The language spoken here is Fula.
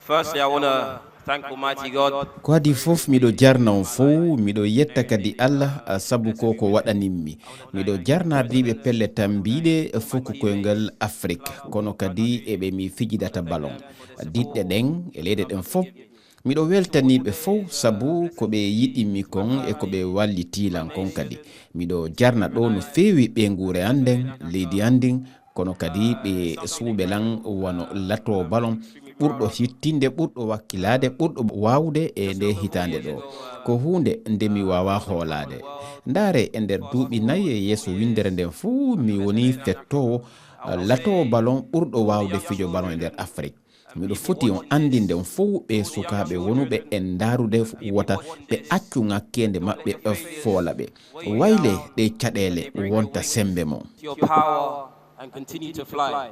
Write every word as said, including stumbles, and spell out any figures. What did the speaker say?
Firstly, I want to thank Almighty God. Ko adii fof, miɗo jarna on fow, miɗo yetta kadi Allah, ah, sabu ko ko waɗanimmi. Miɗo jarna ardiiɓe pelle tambiiɗe fof ko koyngal Afrik, kono kadi eɓe mi fijidata ballon. Diɗɗe ɗen e leyɗe ɗen fof, miɗo weltanii ɓe fof sabu ko ɓe yiɗimmi kon e ko ɓe wallitii lan kon kadi. Miɗo jarna ɗo no feewi ɓeynguure an nden, leydi an ndin, kono kadi ɓe suuɓe lan wano latoowo ballon ɓurɗo hittinde, ɓurɗo wakkilaade, ɓurɗo waawde e nde hitaande ɗo. Ko huunde nde mi waawaa hoolaade. Ndaare, e nder duuɓi nayi e yeeso winndere nden fow, mi woni fettoowo, latoowo ballon ɓurɗo waawde fijo ballon e nder Afrik. Miɗo foti on anndinde on fow ɓe sukaaɓe wonuɓe e ndaarude wota ɓe accu ŋakkeende maɓɓe foola ɓe. Waylee ɗee caɗeele wonta semmbe mon. Your power and continue to fly.